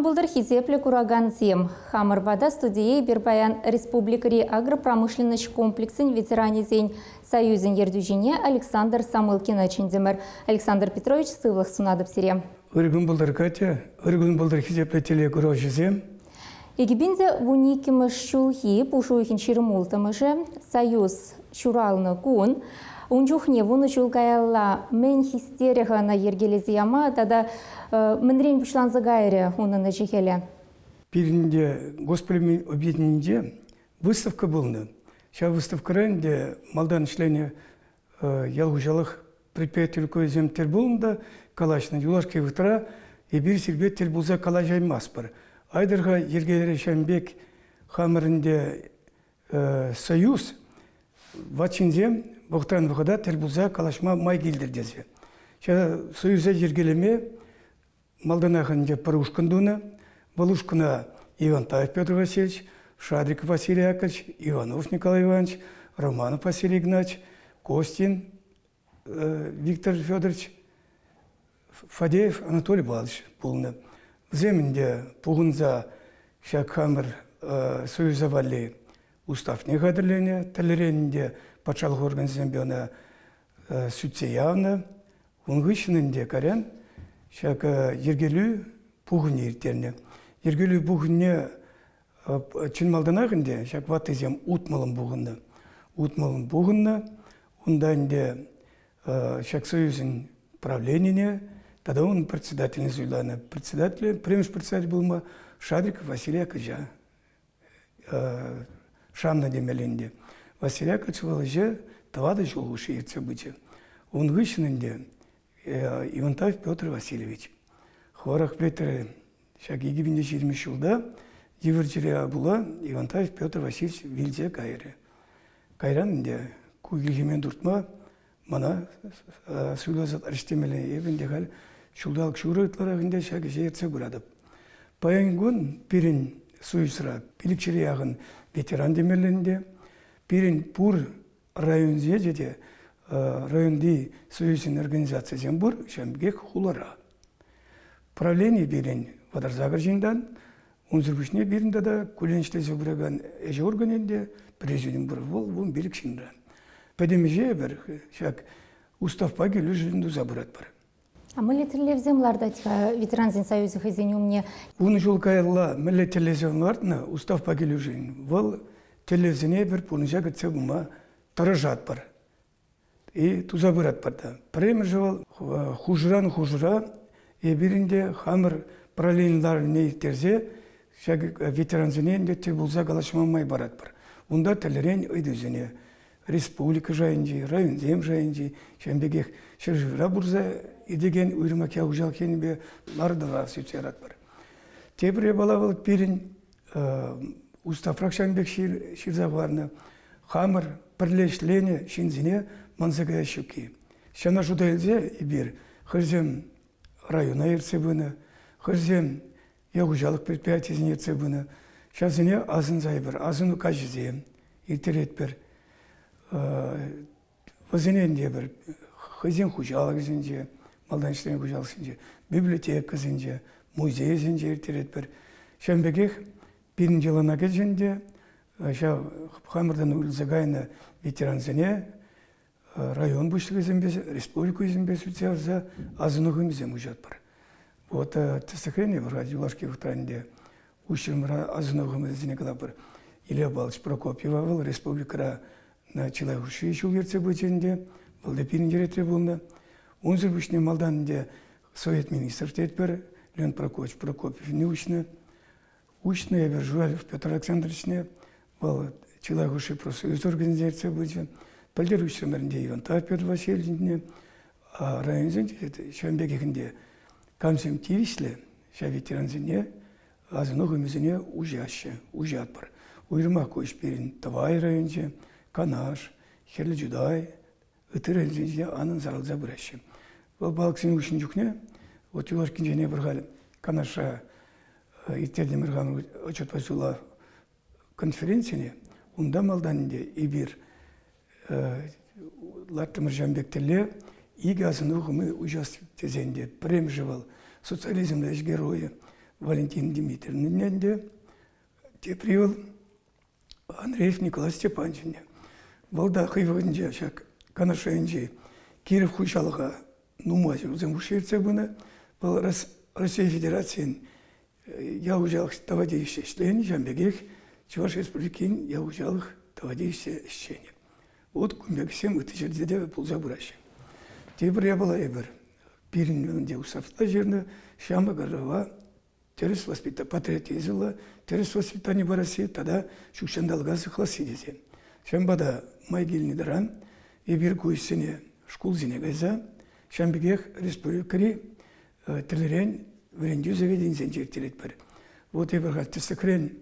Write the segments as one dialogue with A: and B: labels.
A: Ырӑ кун пултӑр, хисеплӗ куракансем! Хамӑр пата студие эпир паян республикӑри агропромышленноҫ комплексӗн ветеранӗсен союзӗн ертӳҫине Александр Самылкина чӗнтӗмӗр. Александр Петрович, сывлӑх сунатӑп сире.
B: Ырӑ кун пултӑр, Катя. Ырӑ кун пултӑр, хисеплӗ телекуравҫӑсем.
A: 2012 ҫулхи пуш уйӑхӗн 26-мӗшӗ Союз ҫуралнӑ кун. Ун чухне вунӑ ҫул каялла мӗн хистерӗ-ха ӑна йӗркелесе яма тата мӗнрен пуҫланса кайрӗ унӑн ӗҫӗ-хӗлӗ?
B: Пирӗн те Госплем объединенинче выставка пулнӑ. Ҫав выставкӑра ӗнтӗ малтан ӗҫленӗ ял хуҫалӑх предприятийӗсем тӗл пулнӑ та калаҫнӑ. Юлашки вӑхӑтра эпир сирпе тӗл пулса калаҫаймастпӑр. Айтӑр-ха йӗркелере ҫавӑн пек хамӑр ӗнтӗ союз ват ҫынсем вӑхӑтран вӑхӑта тӗл пулса калаҫма май килтӗр тесе. Ҫав союза йӗркелеме малтанах ӗнтӗ пӗр ушкӑн тунӑ. Вӑл ушкӑна Иван Таев Петр Васильевич, Шадриков Василий Яковлевич, Иванов Николай Иванович, Романов Василий Игнатьевич, Костин Виктор Федорович, Фадеев Анатолий Павлович пулнӑ. Вӗсем ӗнтӗ пухӑнса ҫак хамӑр союза валли уставне хатӗрленӗ, тӗрлӗрен ӗнтӗ патшалӑх органӗсемпе ӑна сӳтсе явнӑ. Ун хыҫҫӑн ӗнтӗ кайран ҫак йӗркелӳ пухӑвне ирттернӗ. Йӗркелӳ пухӑвне чӑн малтанах ӗнтӗ ҫак ваттисем утмӑлӑн пухӑннӑ. Утмӑлӑн пухӑннӑ. Унта ӗнтӗ ҫак союзӗн правленине тата ун председательне суйланӑ. Председателӗ, пӗрремӗш председатель пулма Шадриков Василий Яковлевича шаннӑ темелле ӗнтӗ. Василий Яковлевич вӑл ӗҫе тӑватӑ ҫул хушши ертсе пычӗ. Ун хыҫҫӑн ӗнтӗ Ивантаев Петр Васильевич. Хӑварах Петр ҫак 2020 ҫулта йывӑр чире пула Ивантаев Петр Васильевич вилсе кайрӗ. Кайран ӗнтӗ ку килхемен туртма мана суйласа тӑрӗҫ темелле. Эпӗ ӗнтӗ халь ҫулталӑк ҫурӑ ытларах ӗнтӗ ҫак ӗҫе ертсе пыратӑп. Паян кун пирӗн Союзра пилӗкҫӗре яхӑн ветеран темелле ӗнтӗ. Пирӗн пур районсенче те районти союзӗн организацийӗсем пур, ҫавӑн пекех хулара. Правлени пирӗн 38 ҫынтан, унсӑр пуҫне пирӗн тата куллен ӗҫлесе пыракан ӗҫ органӗн те президиум пур, вӑл 15 ҫынран. Пӗтӗм ӗҫе эпир ҫак уставпа килӗшӳллӗн туса пыратпӑр.
A: А мӗнле тӗллевсем лартать-ха ветерансен союзӗ хӑйсен умне?
B: Ун ҫул каялла мӗнле тӗллевсем лартнӑ уставпа килӗшӳллӗн, вӑл тӗллевсене эпир пурнӑҫа кӗртсе пыма тӑрӑшатпӑр. И туса пыратпӑр та. Пӗрремӗшӗ вӑл хушӑран хушӑра эпир ӗнтӗ хамӑр правлени ларӑвне ирттерсе ҫак ветерансене ӗнтӗ тӗл пулса калаҫма май паратпӑр. Унта тӗрлӗрен ыйтусене республика шайӗнчи, районсем шайӗнчи, ҫавӑн пекех ҫӗршывра пырса иртекен уйрӑмах ял хуҫалӑх енӗпе лару-тӑрӑва сӳтсе яратпӑр. Тепӗр япала вӑл пирӗн уставрах ҫавӑн пек ҫырса хӑварнӑ. Хамӑр пӗрле ӗҫленӗ ҫынсене манса каяс ҫукки. Ҫавна шута илсе эпир хӑйсем района ертсе пынӑ, хӑйсем ял хуҫалӑх предприятийӗсене ертсе пынӑ. Ҫавсене асӑнса эпир асӑну каҫӗсем ирттеретпӗр. Вӗсене ӗнтӗ эпир хӑйсен хуҫалӑхӗсенче, малтан ӗҫленӗ хуҫалӑхсенче, библиотекӑсенче, музейсенче ирттеретпӗр. Ҫавӑн пекех пирӗн йӑлана кӗчӗ ӗнтӗ ҫав хамӑртан уйрӑлса кайнӑ ветерансене район пуҫлӑхӗсемпе, республикӑсемпе сӳтсе явса асӑну хӑмисем уҫатпӑр. Вот тӗслӗхрен эпир юлашки вӑхӑтра ӗнтӗ уҫрӑмӑра асӑну хӑмисене калапӑр. Илья Павлович Прокопьева вӑл республикӑра чылай хушши ҫул ертсе пычӗ ӗнтӗ. Вӑл та пирӗн черетре пулнӑ. Унсӑр пуҫне малтан ӗнтӗ совет министров тетпӗр, Леонид Прокопьевич Прокопьевне уҫнӑ. Уҫнӑ эпир Журавлев Петр Александровичне. Вӑл чылай хушши профсоюз органӗнче ертсе пычӗ. Пӗлтӗр уҫрӑмӑр ӗнтӗ Иван Петр Васильевичне. Районсенче ҫавӑн пекех ӗнтӗ камсем тивӗҫлӗ ҫав ветерансене асӑну хӑмисене уҫаҫҫӗ, уҫатпӑр. Уйрӑмах ку ӗҫ пирӗн Тӑвай районӗнче, Канаш, Хӗрлӗ Чутай, ытти районсенче анлӑн сарӑлса пыраҫҫӗ. Вӑл палӑксен уҫнӑ чухне вот юлашкинчен эпир халь Канашра ирттертӗмӗр хамӑр отчетпа суйлав конференцине. Унта малтан ӗнтӗ эпир лартрӑмӑр ҫавӑн пек тӗллев икӗ асӑну хӑми уҫас тесен те пӗрремӗшӗ вӑл социализмлӑ ӗҫ геройӗ. Валентина Дмитриевна ӗнтӗ. Тепри вӑл Андреев Николай Степанович ӗнтӗ. Вӑл та хӑй вӑхӑтӗнче ҫак Канаш районӗнчи Киров хуҫалӑха нумай ҫулсем хушши ертсе пынӑ. Вӑл Россия Федерацийӗн ял хуҫалӑх тава тивӗҫлӗ ӗҫленӗ, ҫавӑн пекех Чӑваш Республикин ял хуҫалӑх тава тивӗҫлӗ ӗҫченӗ. Вот кун пеккисем ытти ҫӗрте те пулса пыраҫҫӗ. Тепӗр япала эпир пирӗн ӗнтӗ уставта ҫырнӑ ҫамрӑк ӑрӑва тӗрӗс воспита патриотизмлӑ тӗрӗс воспитани парасси тата ҫут ҫанталӑка сыхласси тесе. Ҫавӑнпа та май килнӗ таран эпир ку ӗҫсене шкулсене кайса, ҫавӑн пекех республикӑри тӗрлӗрен вӗрентӳ заведенийӗсенче ирттеретпӗр. Вот эпир халь тӗслӗхрен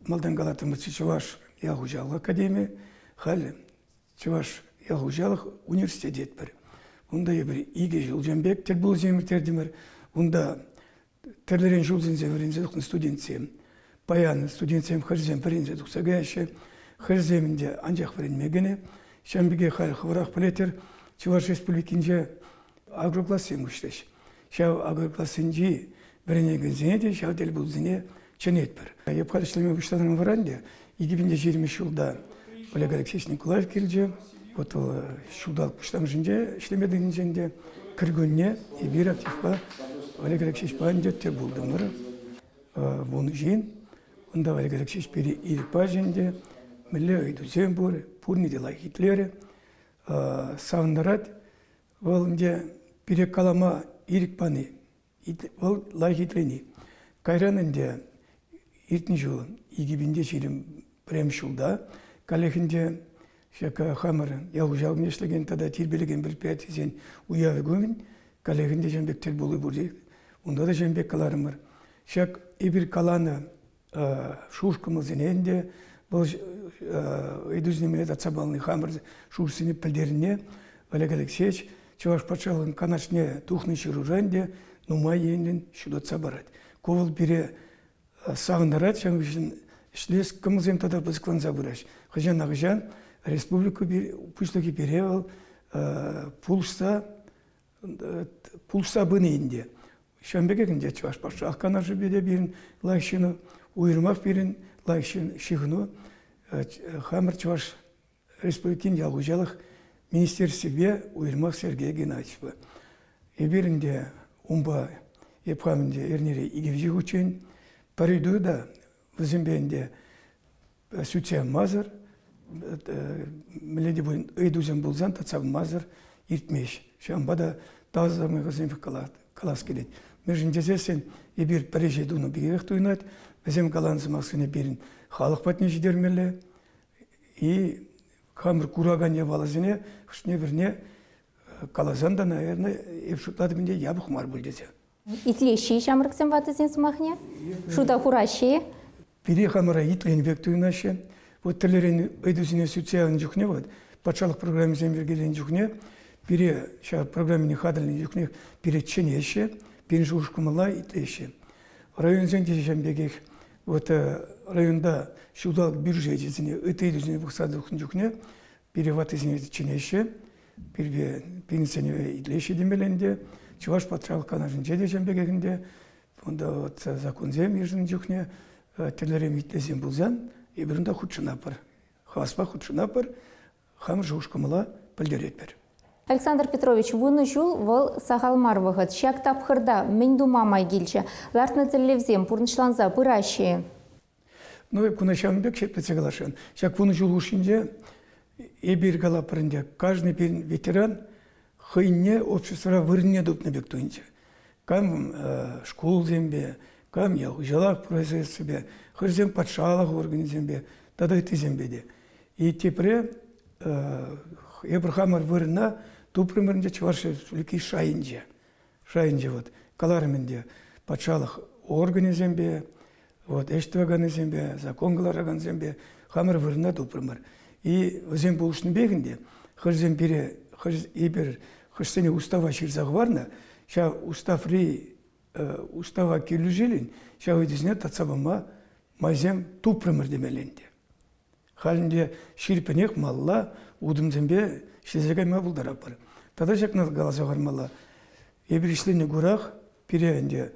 B: малтан калаттӑмӑрччӗ Чӑваш ял хуҫалӑх академийӗ, халь Чӑваш ял хуҫалӑх университечӗ тетпӗр. Унта эпир икӗ ҫулсем пек тӗл пулусем ирттертӗмӗр. Унта тӗрлӗрен ҫулсенче вӗренсе тухнӑ студентсем. Паян студентсем хӗрсем вӗренсе тухса каяҫҫӗ. Хӗрсем ӗнтӗ анчах вӗренме кӗнӗ. Ҫавӑн пекех халь хӑвӑрах пӗлетӗр, Чӑваш Республикинче агроклассем уҫрӗҫ. Ҫав агроклассенчи вӗренекенсене те ҫав тӗл пулусене чӗнетпӗр. Эп халь ӗҫлеме пуҫланӑ вара ӗнтӗ 2020 ҫулта Олег Алексеевич Николаев килчӗ. Вот вӑл ҫулталӑк пуҫламӑшӗнче ӗҫлеме тытӑнчӗ ӗнтӗ. Кӗркунне эпир активпа Олег Алексеевичпа ӗнтӗ тӗл пултӑмӑр. Вунӑ ҫын. Унта Олег Алексеевич пире ирӗк пачӗ ӗнтӗ. Мӗнле ыйтусем пур, пурне те лайӑх итлерӗ. Савӑнтарать. Вӑл ӗнтӗ пире калама ирӗк пани, вӑл лайӑх итлени. Кайран ӗнтӗ иртнӗ ҫул, 2021 ҫулта, каллех ӗнтӗ ҫак хамӑр ял хуҫалӑхне ӗҫлекен тата тирпейлекен предприятисен уявӗ умӗн каллех ӗнтӗ ҫавӑн пек тӗл пулу пулчӗ. Унта та ҫавӑн пек каларӑмӑр. Ҫак эпир каланӑ шухӑш-кӑмӑлсене ӗнтӗ вӑл ыйтусене мӗнле татса пани хамӑр шухӑшсене пӗлтернине Олег Алексеевич Чӑваш патшалӑхӗн Канашне тухнӑ ҫырура ӗнтӗ нумай енлӗн ҫутатса парать. Ку вӑл пире савӑнтарать, ҫавӑн хыҫҫӑн ӗҫлес кӑмӑлсем тата пысӑкланса пыраҫ. Хӑҫан-хӑҫан республика пуҫлӑхӗ пире вӑл пулӑшса пулӑшса пыни ӗнтӗ. Ҫавӑн пекех ӗнтӗ Чӑваш патшалӑх канашӗпе те пирӗн лайӑх ҫыхӑну, уйрӑмах пирӗн лайӑх ҫыхӑну хамӑр Чӑваш Республикин ял хуҫалӑх министерствипе уйрӑмах Сергей Геннадьевичпа. Эпир ӗнтӗ унпа эп хам ӗнтӗ эрнере икӗ-виҫӗ хутчен пӗр ыйту та вӗсемпе ӗнтӗ сӳтсе явмасӑр, мӗнле те пулин ыйтусем пулсан татса пымасӑр иртмест. Ҫавӑнпа та таса калас килет. Мӗншӗн тесессӗн эпир пӗр ӗҫе тунӑ пекех туйӑнать. Вӗсем каланӑ сӑмахсене пирӗн халӑх патне ҫитермелле. И хамӑр куракан япаласене хӑшне-пӗрне каласан та, наверное, эп шутлатӑп ӗнтӗ япӑх мар пуль тесе.
A: Итлеҫҫӗ-и ҫамрӑксем ватӑсен сӑмахне? Шута хураҫҫӗ-и?
B: Пире хамӑра итленӗ пек туйӑнаҫҫӗ. Вот тӗрлӗрен ыйтусене сӳтсе явнӑ чухне вот патшалӑх программисем йӗркеленӗ чухне пире ҫав программине хатӗрленӗ чухнех пире чӗнеҫҫӗ, пирӗн шухӑш-кӑмӑла итлеҫҫӗ. Районсенче ҫавӑн пекех вот районта ҫулталӑк бюджечӗсене, ытти ыйтусене пӑхса тухнӑ чухне пире ваттисене чӗнеҫҫӗ, пирпе пенсионера итлеҫҫӗ темелле ӗнтӗ. Чӑваш патшалӑх канашӗнче те ҫавӑн пекех ӗнтӗ. Унта вот законсем йышӑннӑ чухне тӗрлӗрен итлесем пулсан эпир унта хутшӑнатпӑр. Хаваспах хутшӑнатпӑр, хамӑр шухӑш-кӑмӑла пӗлтеретпӗр.
A: Александр Петрович, вунӑ ҫул вӑл сахал мар вӑхӑт. Ҫак тапхӑрта мӗн тума май килчӗ? Лартнӑ тӗллевсем пурнӑҫланса пыраҫҫӗ-и?
B: Ну, эп куна ҫавӑн пек ҫирӗплетсе каласшӑн. Ҫак вунӑ ҫул хушшинче эпир калатпӑр ӗнтӗ, каждый пирӗн ветеран хӑйне обществӑра вырӑнне тупнӑ пек туйӑнчӗ. Кам шкулсемпе, кам ял хуҫалӑх производствипе, хӑшӗсем патшалӑх органӗсемпе тата ыттисемпе те. И тепре эпир хамӑр вырӑна тупрӑмӑр ӗнтӗ Чӑваш Республики шайӗнче. Шайӗнче вот каларӑм ӗнтӗ патшалӑх органӗсемпе, вот ӗҫ тӑваканӗсемпе, закон кӑларакансемпе хамӑр вырӑна тупрӑмӑр. И вӗсем пулӑшнипех ӗнтӗ хӑшсем пире, эпир хӑшсене устава ҫырса хӑварнӑ, ҫав уставри устава килӗшӳллӗн ҫав ыйтусене татса пама майсем тупрӑмӑр темелле ӗнтӗ. Халь ӗнтӗ ҫирӗппӗнех малалла утӑмсемпе ӗҫлесе кайма пултаратпӑр. Тата ҫакна каласа хӑвармалла. Эпир ӗҫленӗ курах пире ӗнтӗ.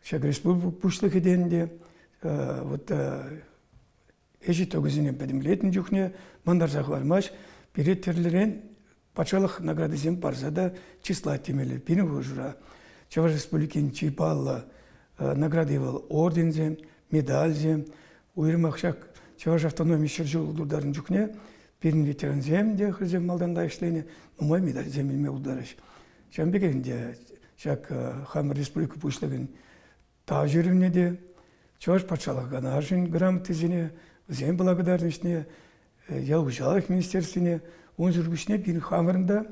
B: Ҫак республика пуҫлӑхӗ те ӗнтӗ вот ӗҫ итогӗсене пӗтӗмлетнӗ чухне мантарса хӑвармасть, пире тӗрлӗрен патшалӑх наградисем парса та чыслать темелле. Пирӗн хушӑра Чӑваш Республикин чи паллӑ награди вӑл орденсем, медальсем. Уйрӑмах ҫак Чӑваш автономи ҫӗршыв тутарнӑ чухне пирӗн ветерансем те хӑйсем малтан та ӗҫленӗ, нумай медальсем илме пултарӗҫ. Ҫавӑн пекех ӗнтӗ ҫак хамӑр республика пуҫлӑхӗн Тав ҫырӑвне те, Чӑваш патшалӑх канашӗн грамотисене, вӗсен благодарноҫне, ял хуҫалӑх министерствине, унсӑр пуҫне пирӗн хамӑрӑн та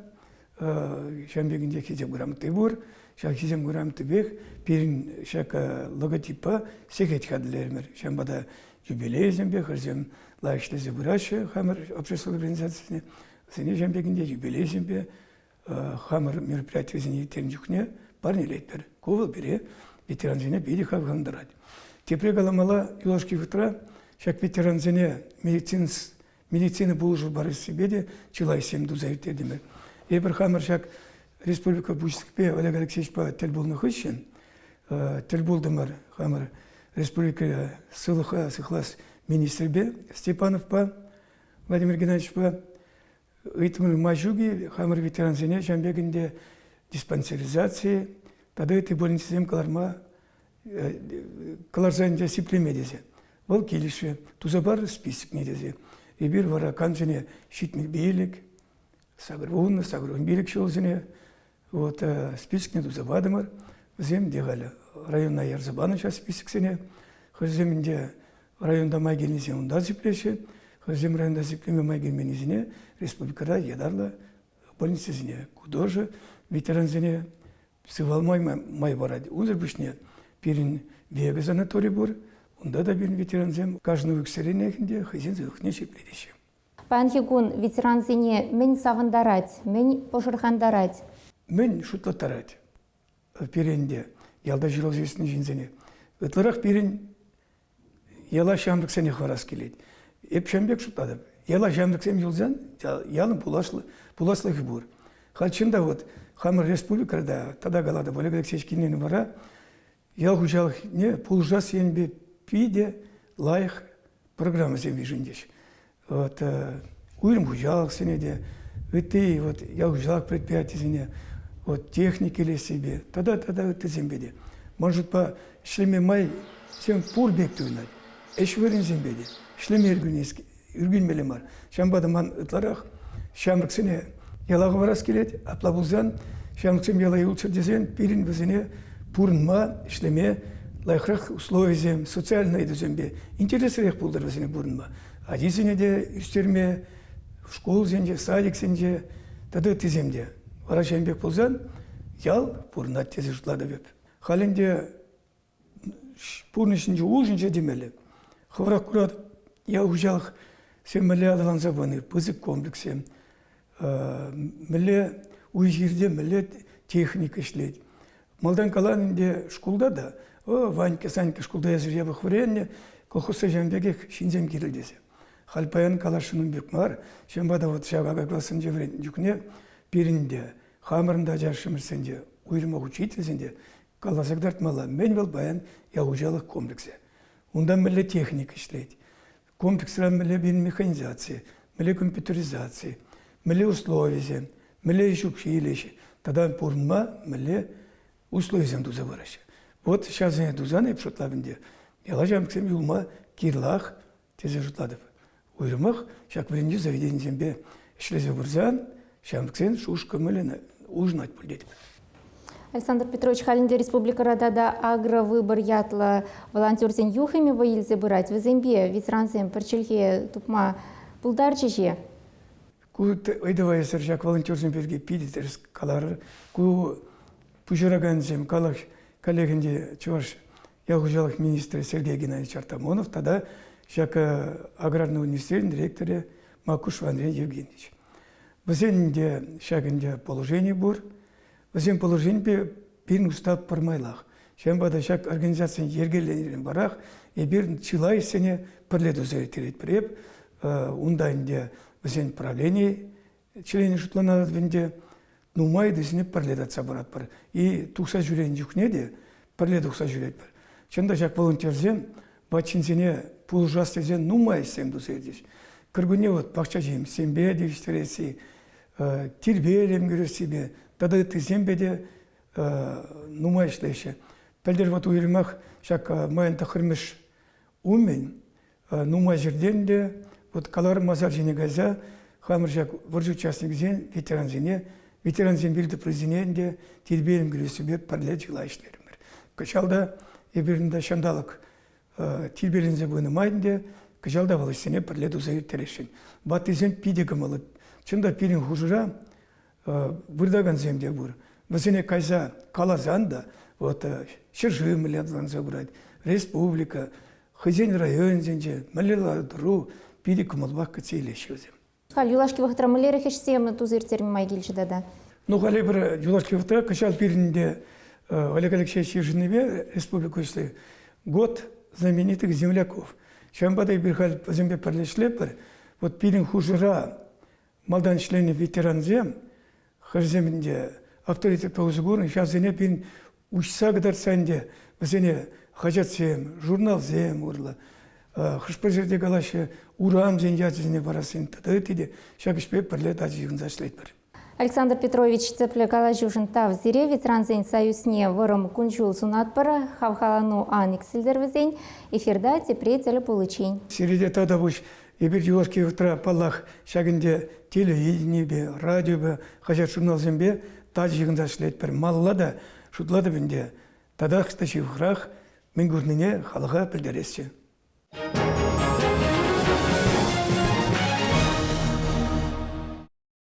B: ҫавӑн пек ӗнтӗ хисеп грамоти пур. Ҫак хисеп грамотипех пирӗн ҫак логотиппа сехет хатӗрлерӗмӗр. Ҫавӑнпа та юбилейсемпе хӑйсем лайӑх ӗҫлесе пыраҫҫӗ хамӑр общество организацисене. Вӗсене ҫавӑн пек ӗнтӗ юбилейсемпе хамӑр мероприятисене ирттернӗ чухне парнелетпӗр. Ку вӑл пире ветерансене питӗ хавхалантарать. Тепре каламалла, юлашки вӑхӑтра ҫак ветерансене медицина пулӑшу парассипе те чылай ӗҫсем туса ирттертӗмӗр. Эпир хамӑр ҫак республика Пуҫлӑхӗпе Олег Алексеевичпа тӗл пулнӑ хыҫҫӑн тӗл пултӑмӑр хамӑр республика сывлӑха сыхлас министрӗпе Степановпа Владимир Геннадьевичпа. Ыйтӑм нумай ҫук-и, хамӑр ветерансене ҫавӑн пек ӗнтӗ диспансеризаци тата ытти больницӑсем кӑларма кӑларса ӗнтӗ сиплеме тесе. Вӑл килӗшрӗ, туса пар списокне тесе. Эпир вара камсене 75, 80, 85 ҫулсене вот списокне туса патӑмӑр. Вӗсем те халӗ района ярса панӑ ҫав списоксене. Хӑйсем ӗнтӗ районта май килнисем унта сиплеҫҫӗ. Хӑйсем районта сиплеме май килменнисене республикӑра ятарлӑ больницӑсене, ку тоже ветерансене сывалма май парать. Унсӑр пуҫне пирӗн Вега санатори пур. Унта та пирӗн ветерансем кашни уйӑхсеренех ӗнтӗ хӑйсен сывлӑхне ҫирӗплетеҫҫӗ.
A: Паянхи кун ветерансене мӗн савӑнтарать, мӗн пӑшӑрхантарать?
B: Мӗн шутлаттарать пирӗн те ялта ҫуралса ӳснӗ ҫынсене? Ытларах пирӗн яла ҫамрӑксене хӑварас килет. Эп ҫавӑн пек шутлатӑп. Яла ҫамрӑксем юлсан ялӑн пуласлӑхӗ пур. Халь чӑн та вот хамӑр республикӑра та тата калатӑп, Олег Алексеевич килнӗ вара ял хуҫалӑхне пулӑшас енпе питӗ лайӑх программӑсем йышӑнчӗҫ. Вот, уйрӑм хуҫалӑхсене те, ытти вот, ял хуҫалӑх предприятисене вот, техника илессипе тата тата ыттисемпе те. Ман шутпа, ӗҫлеме майсем пур пек туйӑнать. Ӗҫ вырӑнӗсемпе те ӗҫлеме ӳркенмелле мар. Ҫавӑнпа та ман ытларах ҫамрӑксене яла хӑварас килет. Апла пулсан ҫамрӑксем яла юлччӑр тесен пирӗн вӗсене пурӑнма, ӗҫлеме лайӑхрах условисем, социальнӑй ыйтусемпе интереслӗрех пултӑр вӗсене пурӑнма. Ачисене те ӳстерме, шкулсенче, садиксенче тата ыттисем те. Вара ҫавӑн пек пулсан ял пурӑнать тесе шутлатӑп эп. Халь ӗнтӗ пурнӑҫӗнче улшӑнчӗ темелле. Хӑвӑрах куратӑп, ял хуҫалӑхсем мӗнле аталанса пыни, пысӑк комплекссем, мӗнле уй-хирте мӗнле техника ӗҫлет. Малтан каланӑ ӗнтӗ шкулта та, о, Ванька, Санька шкулта эсир япӑх вӗреннӗ, колхозра ҫавӑн пекех ҫынсем кирлӗ тесе. Халь паян каласшӑн ун пек мар. Ҫавӑнпа та вот ҫав ака классенче вӗреннӗ чухне пирӗн те, хамӑрӑн та ача-шӑмӑшсен те, уйрӑмах учительсен те Каласа кӑтартмалла, мӗн вӑл паян ял хуҫалӑх комплексӗ. Унта мӗнле техника ӗҫлет, комплексра мӗнле пирӗн механизаци, мӗнле компьютеризаци, мӗнле условисем, мӗнле ӗҫ укҫи илеҫҫӗ тата пурӑнма мӗнле условисем туса параҫҫӗ. Вот ҫавсене тусан эп шутлап ӗнтӗ, яла ҫамрӑксем юлма кирлах тесе шутлатӑп. Уйрӑмах ҫак вӗрентӳ заведенийӗсемпе ӗҫлесе пырсан ҫамрӑксен шухӑш-кӑмӑлӗ улшӑнать пуль тетӗп.
A: Александр Петрович, халь ӗнтӗ республикӑра тата агровыбор ятлӑ волонтерсен юхӑмӗ вӑй илсе пырать. Вӗсемпе ветерансем пӗр чӗлхе тупма пултарчӗҫ-и?
B: Ку ыйтӑва эсир ҫак волонтерсем пирки питӗ тӗрӗс каларӑр. Ку пуҫаракансем халӑх коллегинче Чӑваш ял хуҫалӑх министрӗ Сергей Геннадьевич Артамонов тата ҫак аграрный университетӗн ректорӗ Макушев Андрей Евгеньевич. Вӗсен те ҫак ӗнтӗ положени пур. Вӗсен положенипе пирӗн устав пӗрмайлах. Ҫавӑнпа та ҫак организацин йӗркеленӗрен варах эпир чылай ӗҫсене пӗрле туса ирттеретпӗр. Эп унта ӗнтӗ вӗсен правлени членӗ шутланатӑп ӗнтӗ. Нумай ыйтусене пӗрле татса паратпӑр. И тухса ҫӳренӗ чухне те. пӗрле тухса ҫӳретпӗр. Чӑн та ҫак волонтерсем ват ҫынсене пулӑшас тесе нумай ӗҫсем туса иртӗҫ. Кӗркунне вот пахча ҫимӗҫсемпе тивӗҫтересси, тирпейлем кӳрессипе тата ыттисемпе те нумай ӗҫлеҫҫӗ. Пӗлтӗр вот уйрӑмах ҫак майӑн тӑххӑрмӗш умӗн нумай ҫӗртен те вот каларӑм масар ҫине кайса хамӑр ҫак вӑрҫӑ участникӗсен ветерансене, ветерансен вилтӑприсене ӗнтӗ тирпейлӗм кӳрессипе пӗрле чылай ӗҫлерӗмӗр. Кӑҫал та эпир ӗнтӗ ҫанталӑк тирпейленсе пынӑ май ӗнтӗ кӑҫал та вӑл ӗҫсене пӗрле туса ирттересшӗн. Ваттисем питӗ кӑмӑллӑ. Чӑн та пирӗн хушӑра выртакансем те пур. Вӗсене кайса каласан та вот ҫӗршыв мӗнле аталанса пырать, республика, хӑйсен районӗсенче мӗнле лару-тӑру питӗ кӑмӑлпах кӗтсе илеҫҫӗ вӗсем.
A: Халь юлашки вӑхӑтра мӗнлерех ӗҫсем туса ирттерме май килчӗ тата?
B: Ну, халӗ пӗр юлашки вӑхӑтра кӑҫал пирӗн те Олег Алексеевич йышӑннипе республика ӗҫлӗ год знаменитых земляков. Ҫавӑнпа та эпир халь вӗсемпе пӗрле ӗҫлетпӗр. Вот пирӗн хушӑра малтан ӗҫленӗ ветерансем хӑйсем ӗнтӗ авторитетпа усӑ курнӑ, ҫавсене пирӗн уҫса кӑтартса ӗнтӗ вӗсене хаҫатсем, журналсем урлӑ, хӑш-пӗр ҫӗрте калаҫҫӗ, урамсен ячӗсене парассин тата ытти те ҫак ӗҫпе пӗрле тачӑ ҫыхӑнса ӗҫлетпӗр.
A: Александр Петрович, тӗплӗ калаҫушӑн тав сире. Ветерансен союзне вӑрӑм кун-ҫул сунатпӑр. Хавхалану ан иксӗлтӗр вӗсен. Эфирта тепре тӗл пуличчен.
B: Сире те тавтапуҫ. Эпир юлашки вӑхӑтра, паллах, ҫак ӗнтӗ телевиденипе, радиопа, хаҫат-журналсемпе тачӑ ҫыхӑнса ӗҫлетпӗр. Малалла та шутлатӑп ӗнтӗ, татах та ҫывӑхрах мӗн курнине халӑха пӗлтересчӗ.